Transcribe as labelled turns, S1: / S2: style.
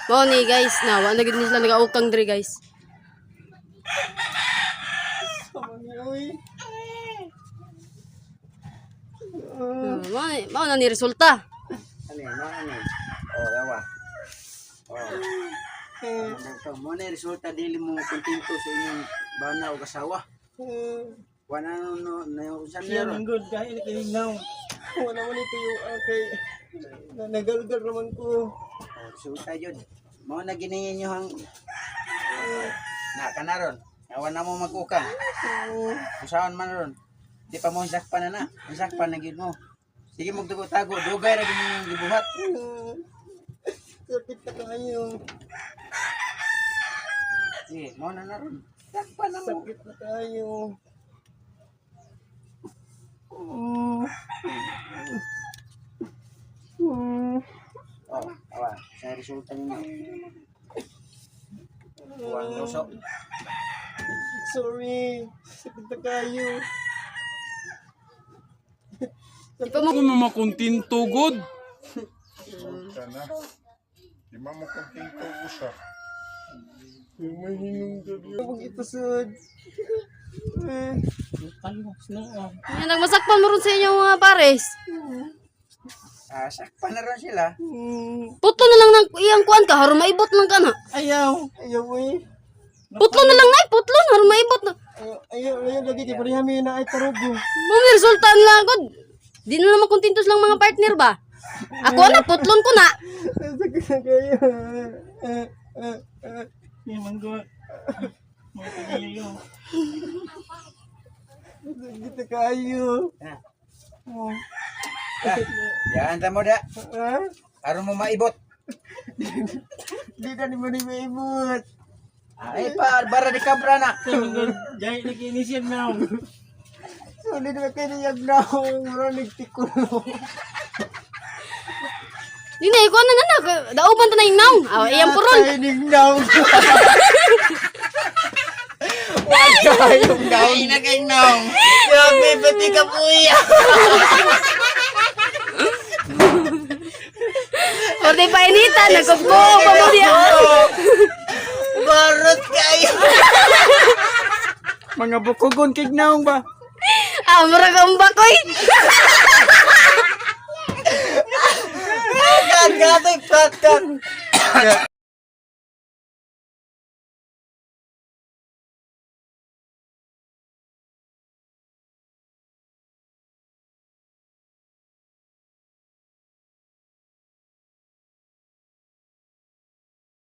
S1: Mao ni guys, na wa na gid ni sila nagaukang diri, guys.
S2: Sama ni oy.
S1: Ah, mao na ni resulta.
S3: Ano yan? Ano yan? Oh, yawa. Oh. Ito, mo na yung resulta dili mo kontento sa inyong bana o kasawa. Wala no no na yung usan
S2: Siya
S3: niya ron.
S2: man good dahil kinig. Wala mo nito yung kay nagalgal raman ko.
S3: Oh, resulta yun. Mo na ginayin nyo ang na kanaron. Awan na mo mag-ukang. Usaon man ron. Di pa mo sakpan na na. Sakpan na gid mo. Sige magdugo-tago, dugay ra gid mo yung gibuhat.
S2: Sakit na kayo.
S3: Sige, mo na na ron. Sakpan na mo.
S2: Sakit na kayo.
S3: Oh, awa, sa resulta ninyo. Huwag luso.
S2: Sorry. Sakit na kayo.
S1: Di pa mo
S4: Ako na makontento, God.
S5: Ka na. Di ma mo kontento usa.
S2: Yung mahinong gabi. Huwag itusod. Eh,
S1: Yan, nagmasakpan mo ron sa inyong mga pares.
S3: Ah, sakpan na ron sila.
S1: Putlo na lang ng iyang kuan ka, haron maibot lang ka na.
S2: Ayaw. Ayaw eh.
S1: Putlo na lang nay, putlo na haron maibot na.
S2: Ayaw, ayaw, ayaw. Lagi kay pareha mi na ay tarugo.
S1: Mao ni resulta na god. Di na naman kontento silang mga partner ba? Ako na putlon ko na.
S2: Sakit na kayo. Eh, eh, eh. Sakit na kayo.
S3: Ah.
S2: Oh.
S3: Ah, yan ta mo da.
S2: Ah?
S3: Aron mo maibot.
S2: Di na ni mo ni maibot.
S3: Ay pa, bara di kabra na.
S2: Sulit na kayo niyag na akong muranig tikulo.
S1: Di na ikaw na na na. Dauban ta na yung naong. Ah, iyang puron.
S2: Kainig naong.
S3: Kayong naong. Ay, na naong.
S2: Grabe, pati ka puya.
S1: Porque painita, nagkupo pa mo diya.
S2: Barot kayo.
S3: Mga bukogon kig naong ba?
S1: Ah, murag ang bakoy.
S2: Kat, kat, kat, kat.